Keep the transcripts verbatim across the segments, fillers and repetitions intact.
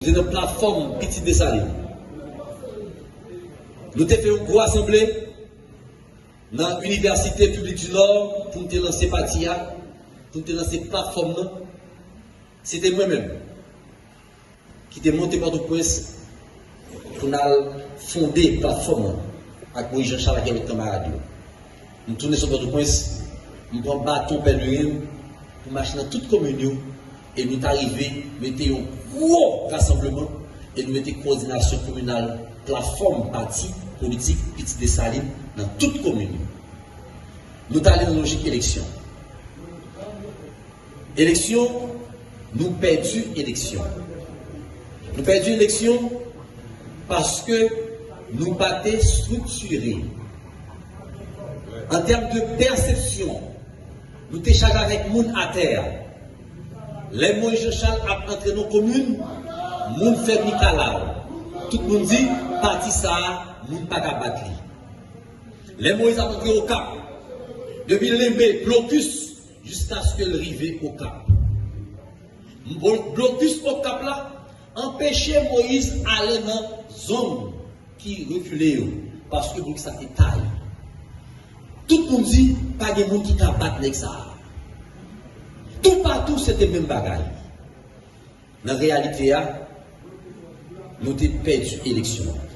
Nou te nan platfòm Pitit Desalin. Nou te fè yon gwo asanble nan Inivèsite Piblik di Nò pou n te lanse pati a, pou n te lanse platfòm nan. Se te mwen menm ki te monte Pòtoprens pou n al fonde platfòm nan ak Moyiz Janchal ak kèk lòt kanmarad yo. M tounen sot Pòtoprens, m pran baton pèleren m pou m mache nan tout komin yo, e nou ta rive mete yon gwo rasanbleman, e nou mete kowòdinasyon kominal, platfòm pati politik Pitit Desalin nan tout komin yo. Nou t ale nan lojik eleksyon. Eleksyon, nou pèdi eleksyon. Nou pèdi eleksyon paske nou pa te estriktire. An tèm de pèsepsyon, nou te chaje avèk moun atè a. Lè Moyiz Janchal ap antre nan komin, moun fè mikalaw. Tout moun di, pati sa a, moun pa ka bat li. Lè Moyiz ap antre Okap, depi Lenbe, blokis, jiskaske l rive Okap. Blo-, blokis Okap la anpeche Moyiz ale nan zòn ki rekile yo, paske blokis la te taye. Tout moun di, pa gen moun ki ka bat nèg sa a. Toupatou, se te menm bagay. Nan reyalite a, nou te pèdi eleksyon an.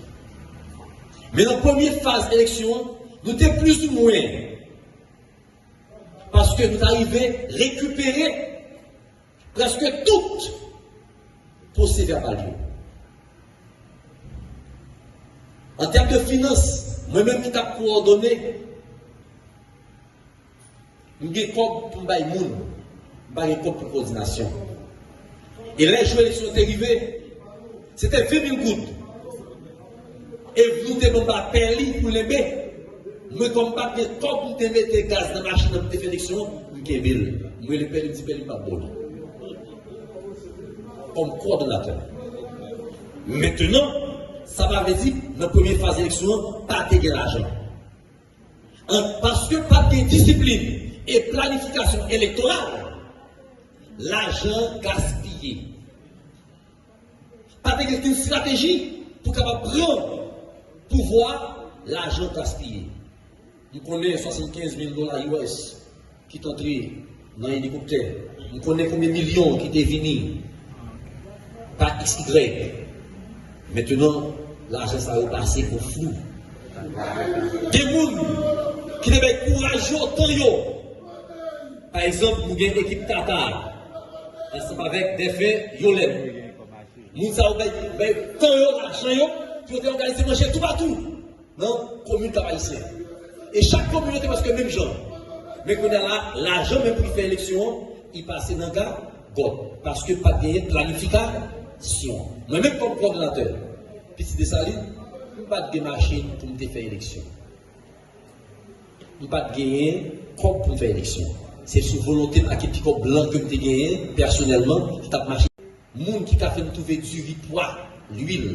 Men nan premye faz eleksyon an, nou te plizoumwen, paske nou t arive rekipere prèske tout pwosè vèbal yo. An tèm de finans, mwen menm ki t ap kowòdone, m gen kòb pou m bay moun, m pa gen kòb pou kowòdinasyon. E lè jou eleksyon te rive, se te ven mil goud. E nou te ban m ba pèli pou Lenbe. Mwen, kòm m pa t gen kòb pou m te mete gaz nan machin nan pou m te fè eleksyon an, m kenbe l. M rele pèli, m di pèli m p ap ba w li. Kòm kowòdonatè. Mentenan, sa pa vle di, nan premye faz eleksyon an, pa te gen lajan. An, paske pa t gen disiplin e planifikasyon elektoral, lajan gaspiye. Pa te gen okenn estrateji pou kapab pran pouvwa, lajan gaspiye. M konnen swasannkenz mil dola U S ki t antre nan elikoptè. M konnen konbyen milyon ki te vini pa X Y. Mentenan, lajan sa yo pase kon flou. Gen moun ki te bay kouraj yo, tan yo. Pa egzanp, nou gen ekip Tata ansanm avèk dèfen Yolèn. Moun sa yo bay, bay tan yo, lajan yo, pou yo te òganize manje toupatou nan komin Kap Ayisyen. E chak komin yo te prèske menm jan. Men kounye a la, lajan menm pou fè eleksyon an, li pase nan gagòt. Paske pa t genyen planifikasyon. Mwen menm kòm kowòdonatè Pitit Desalin, m pa t gen machin pou m te fè eleksyon. M pa t genyen kòb pou m fè eleksyon. Se sou volonte m ak yon ti kòb blan ke m te genyen, pèsonèlman, ki t ap mache. Moun ki ka fè m twouve diri, pwa, lwil.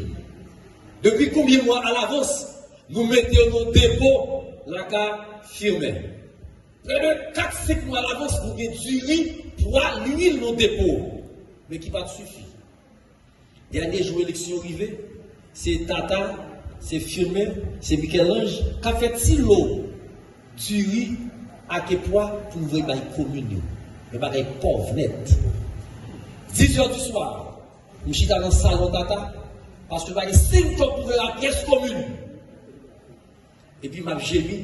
Depi konbyen mwa alavans nou mete yo nan depo lakay Firmin? Prè de kat, senk mwa alavans nou gen diri, pwa, lwil nan depo. Men ki pa t sifi. Dènye jou eleksyon rive, se Tata, se Firmin, se Michel-Ange k ap fè ti lo diri ak pwa pou voye bay komin yo. Yon bagay pòv nèt. Dizè di swa, m chita nan salon Tata, paske pa gen senk kòb pou voye a pyès komin. Epi m ap jemi,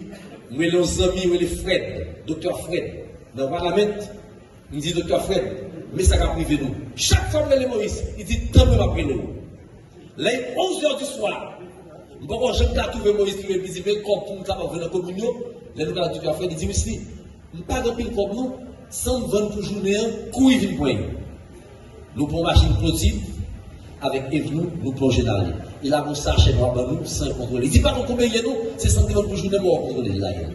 m rele yon zanmi, m rele Fred, Doktè Fred, nan Parliament, m di, Doktè Fred, men sa k ap rive nou. Chak fwa m rele Moyiz, li di, tanpri, m ap rele w. Lè e onz è di swa, m poko janm ka twouve Moyiz ki rele m, li di, men kòb pou m kapab voye nan komin yo, lè nou ka Doktè Fred, li di, Wisly, m pa gen anpil kòb non, sa m vann pou jounen an, kouri vin pran yo. Nou pran yon machin Protiv avèk Evnou, nou plonje nan ri. E la gon sachè nwa ban nou san yo kontwole. Li di, pa konn konbyen li ye non, se sa m te vann pou jounen, mwen kontwole li la ye.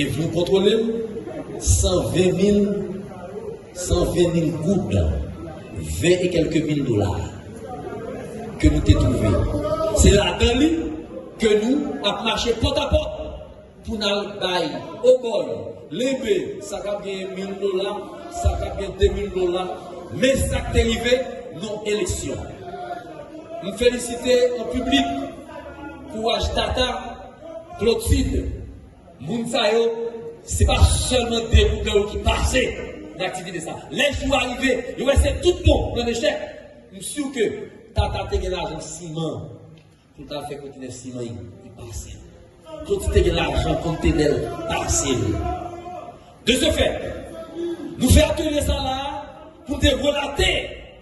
Evnou kontwole l, san ven mil, san ven mil goud, ven e kèlke mil dola ke nou te twouve. Se ladan li ke nou ap mache pòt a pòt pou n al bay Ogòy, Lenbe, sa k ap genyen mil dola, sa k ap gen de mil dola. Men sa k te rive, Non eleksyon. M felisite an piblik kouraj Tata, Clotilde, moun sa yo, se pa sèlman de gouvènman ki pase nan aktivite sa. Lè jou a rive, yo wè se tout bon nan echèk. M si ke Tata te gen lajan siman pou l ta fè kontinè siman li pase. Clotilde te gen lajan kontenè l pase l. De ce fait, nou fè atelye sa la pou n te relate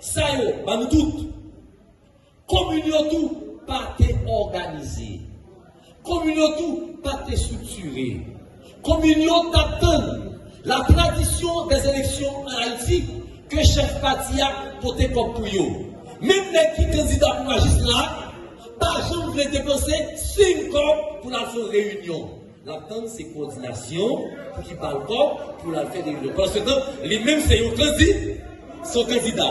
sa yo ba nou tout. Komin yo tou pa te òganize. Komin yo tou pa te estriktire. Komin yo t ap tann la tradition des élections en Haïti ke chèf pati a pote kòb pou yo. Menm nèg ki kandida pou majistra a pa janm vle depanse senk kòb pou l al fè yon reyinyon. L ap tann se kowòdinasyon pou ki ba l kòb pou l al fè reyinyon. Pandan se tan, li menm se yon kandi, se yon kandida.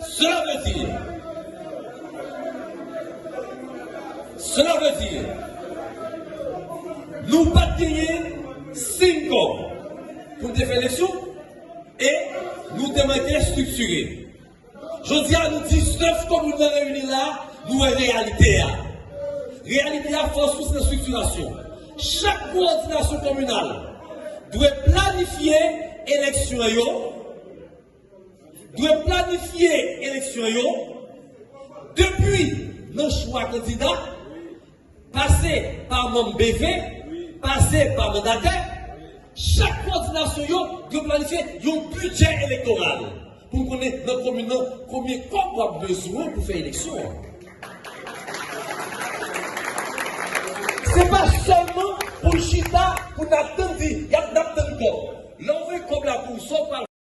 Cela veut dire, cela veut dire, nou pa t genyen senk kòb pou n te fè eleksyon e nou te manke estriktire. Jodi a, nou diznèf komin nan reyini la, nou wè reyalite a. Reyalite a fè w sou nan estriktirasyon. Chak kowòdinasyon kominal dwe planifye eleksyon yo, dwe planifye eleksyon yo depi nan chwa kandida, pase pa manm B V, pase pa mandatè, chak kowòdinasyon yo dwe planifye yon bidjè elektoral pou n konnen nan komin nan konbyen kòb w ap bezwen pou fè eleksyon an. Se pa sèlman pou n chita, pou n ap tann di, y ap, n ap tann kòb. Lè w voye kòb la pou w sòt,